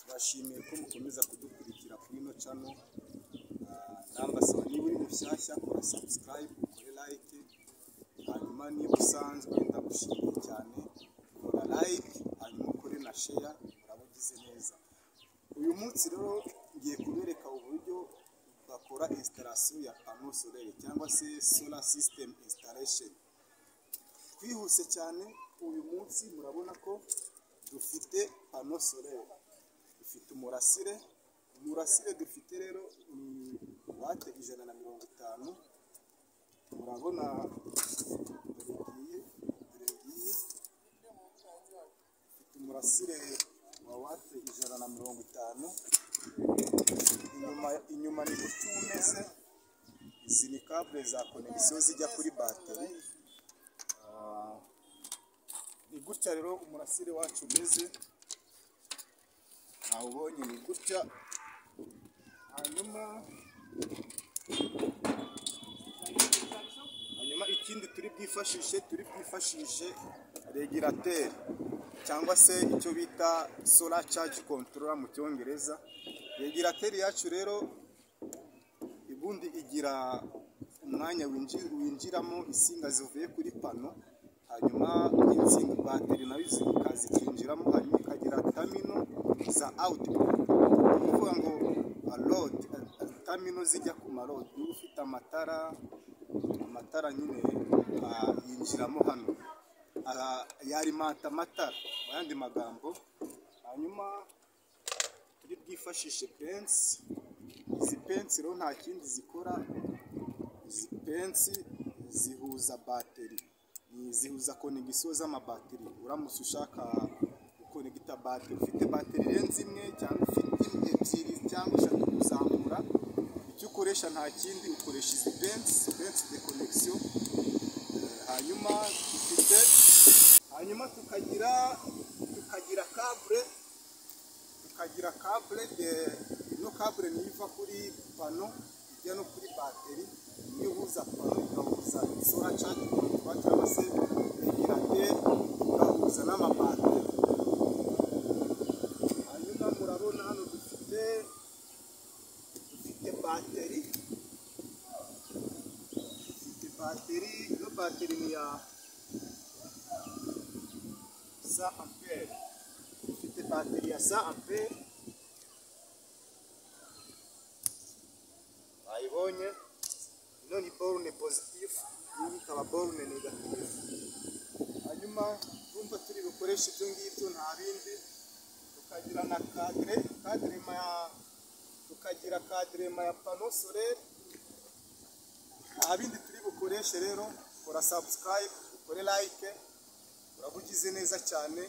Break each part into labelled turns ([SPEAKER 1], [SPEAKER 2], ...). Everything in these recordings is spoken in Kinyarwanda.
[SPEAKER 1] Tubashimiye ko mukomeza kudukurikira kuri ino channel. Nambasaba niba uri mushyashya kora subscribe, ukore like, hanyuma niba usanzwe ndagushimiye cyane, kora like hanyuma ukore na share, uraba ugize neza. Uyu munsi rero ngiye kubereka uburyo bakora installation ya panneau solaire cyangwa se solar system installation. Twihuse cyane, uyu munsi murabona ko dufite panneau solaire, dufite umurasire. Umurasire dufite rero ni watt 150. Murabona dore ngiyi dufite umurasire wa watt 150. Inyuma ni gutyo umeze. Izi ni câble za connexion zijya kuri bateri. Ni gutya rero umurasire wacu umeze, nawubonye ni gutya. Hanyuma ikindi turi bwifashishe regulateur cyangwa se icyo bita solar charge controller mu cyongereza. Regulateur yacu rero ibundi igira umwanya winjiramo insinga zivuye kuri pano, hanyuma insinga bateri nayo zikinjiramo, hanyuma ikagira terminal za output, ni ukuvuga ngo load, terminal zijya ku ma load. Niba ufite amatara nyine yinjiramo hano, yarimanta amatara mu yandi magambo. Hanyuma turi bwifashishe pense. Izi pense rero nta kindi zikora, izi pense zihuza bateri, ni zihuza connexion z'amabateri. Uramutse ushaka gukonegita bateri, ufite bateri irenze imwe cyangwa ufite ebyiri cyangwa eshatu kuzamura, icyo ukoresha nta kindi, ukoresha izi pense de connexion. Hanyuma dufite, hanyuma tukagira câble de ino câble niyo iva kuri pano ijya no kuri bateri, niyo ihuza pano igahuza solar charge controller cyangwa se regulateur, igahuza n'amabateri. Hanyuma murabona hano dufite bateri, ino bateri ni ya 100 ampere. Dufite bateri ya 100 ampere, bayibonye. Ino ni borne positif, iyi ikaba borne negatif. Hanyuma urumva turi bukoresha ibyo ngibyo nta bindi. Tukagira na tukagira cadrema ya panneau solaire. Nta bindi turi bukoreshe rero. Kora subscribe, ukore like, uraba ugize neza cyane.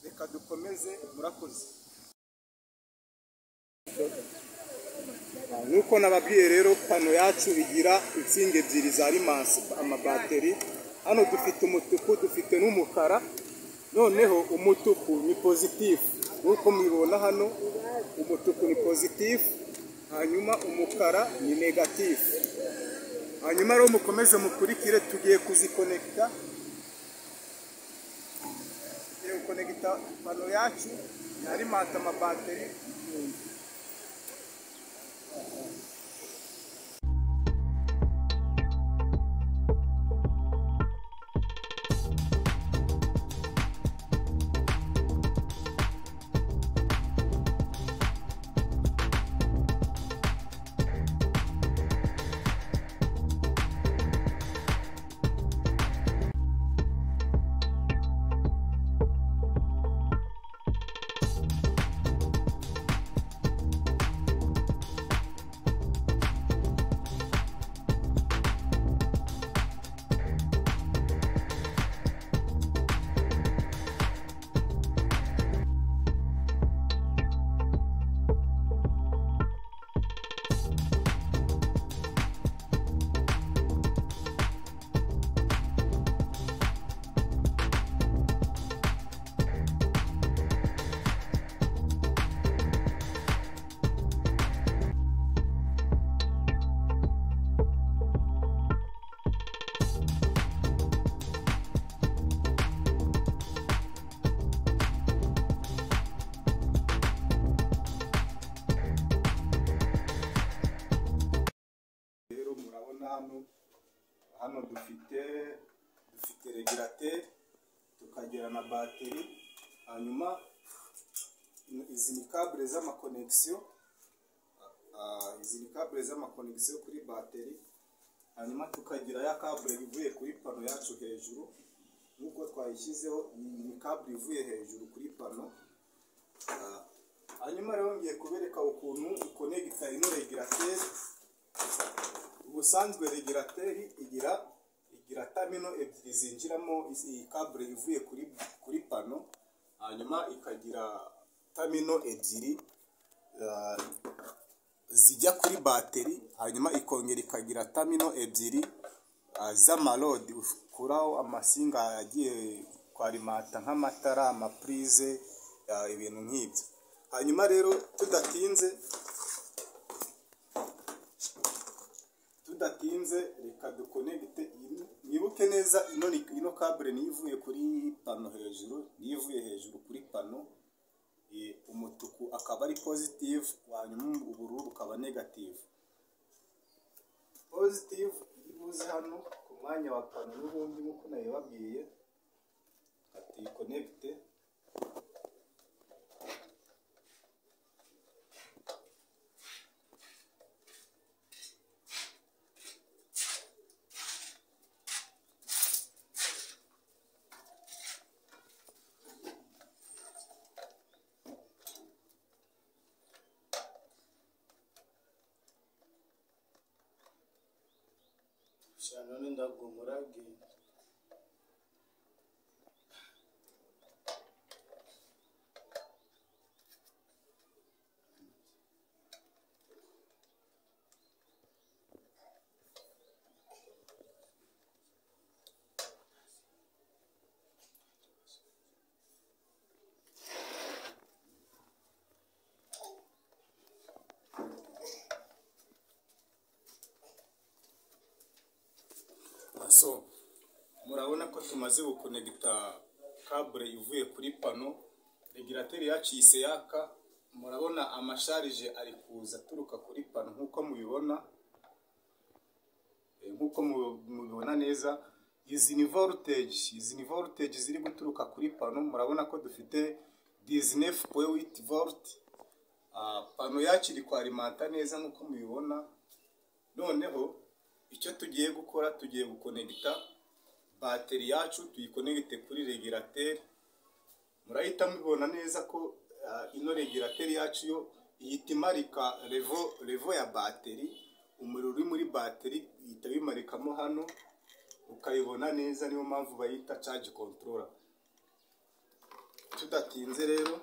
[SPEAKER 1] Reka dukomeze, murakoze. Nuko nababwiye rero, pano yacu igira insinga ebyiri za limansi amabateri. Hano dufite umutuku, dufite n'umukara. Noneho umutuku ni positif, nkuko mubibona hano, umutuku ni positif, hanyuma umukara ni negatif. Hanyuma rero mukomeze mukurikire, tugiye kuzikonekita. Tugiye gukonekita pano yacu yarimata amabateri. Hano hano dufite régulateur, tukagira na bateri. Hanyuma izi ni câble z'ama connexion, izi ni câble z'ama connexion kuri bateri. Hanyuma tukagira ya câble ivuye kuri pano yacu hejuru nkuko twayishyizeho, ni câble ivuye hejuru kuri pano. Hanyuma rero ngiye kubereka ukuntu ukonegita ino régulateur. Ubusanzwe régulateur igira terminal ebyiri zinjiramo iyi câble ivuye kuri pano, hanyuma ikagira terminal ebyiri zijya kuri bateri, hanyuma ikongera ikagira terminal ebyiri z'amalodi ukuraho amasinga agiye kwarimata nk'amatara, amaprise, ibintu nk'ibyo. Hanyuma rero tudatinze reka dukonegite. Mwibuke neza ino câble niyo ivuye kuri pano hejuru, niyo ivuye hejuru kuri pano. Umutuku akaba ari positive, hanyuma ubururu bukaba negative. Positive ibuze hano ku mwanya wa pano n'ubundi nkuko nabibabwiye, tuyikonegite.
[SPEAKER 2] None ndagumurage.
[SPEAKER 1] So murabona ko tumaze gukonegita câble ivuye kuri pano, régulateur yacu yaka. Murabona amasharije ari kuza aturuka kuri pano nkuko mubibona, nkuko mubibona neza. Izi ni voltage, izi ni voltage ziri guturuka kuri pano. Murabona ko dufite 19.8 volt. Pano yacu iri kwarimanta neza nkuko mubibona. Noneho icyo tugiye gukora, tugiye gukonegita bateri yacu, tuyikonegite kuri régulateur. Murahita mubibona neza ko ino régulateur yacu yo ihita imarika level ya bateri, umuriro uri muri bateri ihita bimarikamo hano ukayibona neza. Niyo mpamvu bayita charge controller. Tudatinze rero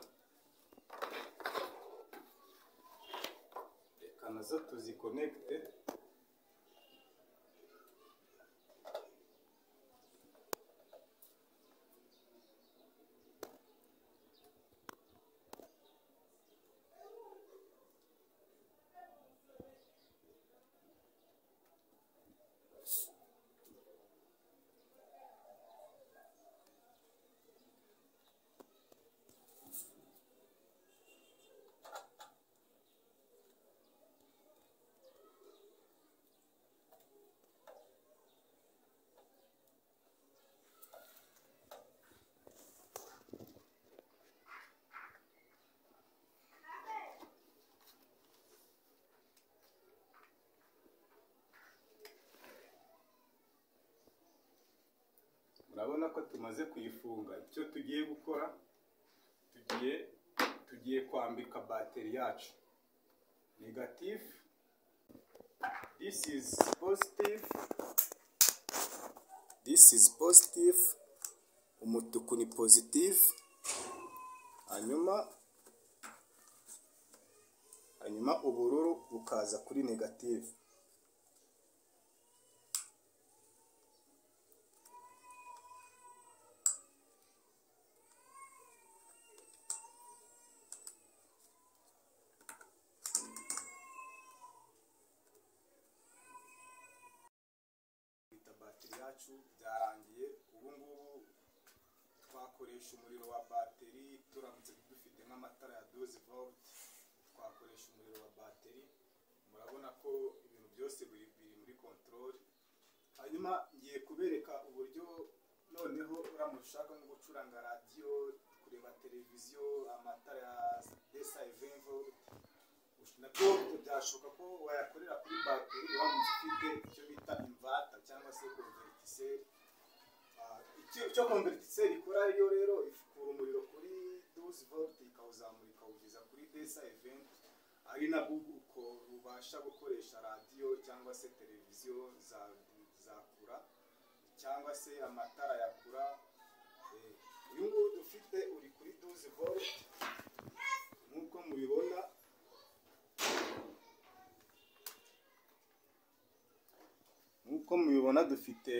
[SPEAKER 1] reka nazo tuzikonegite. Murabona ko tumaze kuyifunga. Icyo tugiye gukora, tugiye kwambika bateri yacu negative. This is positive, this is positive. Umutuku ni positive, hanyuma ubururu bukaza kuri negative. Bateri yacu byarangiye. Ubu ngubu twakoresha umuriro wa bateri, turamutse dufite nk'amatara ya 12 volt twakoresha umuriro wa bateri. Murabona ko ibintu byose biri muri control. Hanyuma ngiye kubereka uburyo noneho uramutse ushaka nko gucuranga radiyo, kureba televiziyo, amatara ya 220 volt, nabyo byashoboka ko wayakorera kuri bateri uramutse ufite icyo bita inverter cyangwa se convertisseur. Icyo convertisseur ikora yo rero, ikura umuriro kuri 12 volt ikawuzamura ikawugeza kuri 220, ari nabwo uko ubasha gukoresha radiyo cyangwa se televiziyo za kura cyangwa se amatara ya kura. Uyu nguyu dufite uri kuri 12 volt nk'uko mubibona. Nk'uko mubibona dufite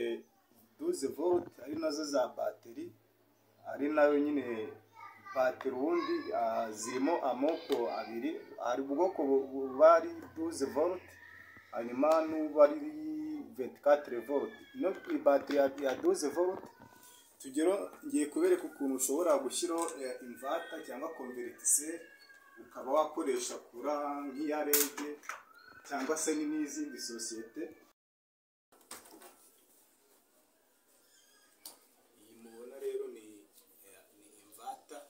[SPEAKER 1] 12 volt ari nazo za bateri, ari nayo nyine bateri. Ubundi zirimo amoko abiri, hari ubwoko buba ari 12 volt, hanyuma n'uba ari 24 volt. Ino bateri ya 12 volt tugero, ngiye kubereka ukuntu ushobora gushyiraho inverter cyangwa convertisseur, ukaba wakoresha kura nk'iya REG cyangwa se n'izindi sosiyete. Iyi mubona rero ni inverter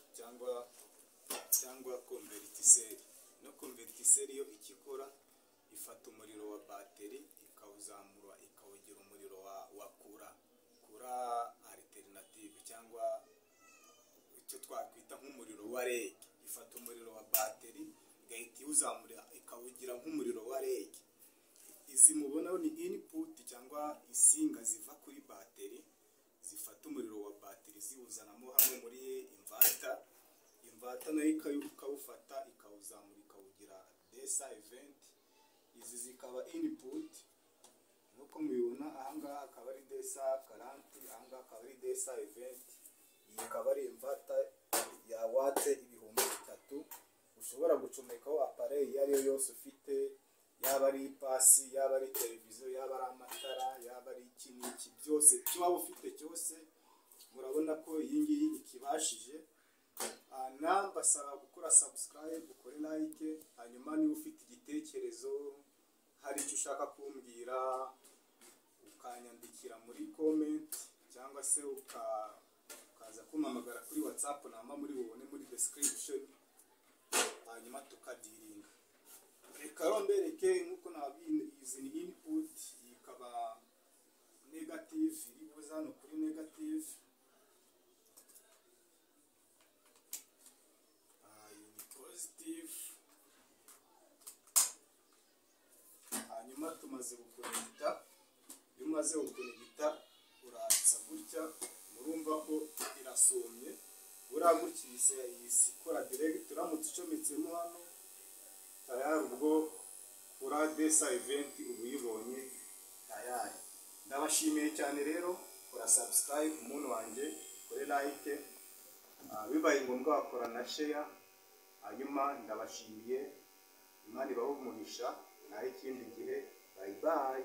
[SPEAKER 1] cyangwa convertisseur. No convertisseur yo icyo ikora, ifata umuriro wa bateri ikawuzamura ikawugira umuriro wa kura alternative, cyangwa icyo twakwita nk'umuriro wa REG. Ifata umuriro wa bateri igahita iwuzamura ikawugira nk'umuriro wa REG. Izi mubona ni input cyangwa insinga ziva kuri bateri, zifata umuriro wa bateri ziwuzanamo hano muri inverter. Inverter nayo ikawufata ikawuzamura ikawugira 220. Izi zikaba input nk'uko mubibona, ahangaha akaba ari 240, ahangaha akaba ari 220. Iyi ikaba ari inverter ya watt 3000, ushobora gucomekaho appareil iyo ariyo yose ufite, yaba ari ipasi, yaba ari televiziyo, yaba ari amatara, yaba ari iki n'iki byose, icyo waba ufite cyose. Murabona ko iyi ngiyi ikibashije. Nambasaba gukora subscribe, ukore like, hanyuma niba ufite igitekerezo, hari icyo ushaka kumbwira, ukanyandikira muri comment cyangwa se ukaza kumpamagara kuri WhatsApp namba muri bubone muri description, hanyuma tukadiringa. Reka rero mbereke nk'uko nababwiye, izi ni input, iyi ikaba negative, iri buze hano kuri negative. Iyi ni positive. Hanyuma tumaze gukonegita, iyo umaze gukonegita uratsa gutya, murumva ko irasomye. Buriya gutya ihise ikora direct, uramutse ucometsemo hano tayari, ubwo kura 220 uba uyibonye tayari. Ndabashimiye cyane rero, kora subscribe umuntu wanjye, kore like, bibaye ngombwa wakora na share. Hanyuma ndabashimiye, Imana ibahe umugisha, naho ikindi gihe, bye bye.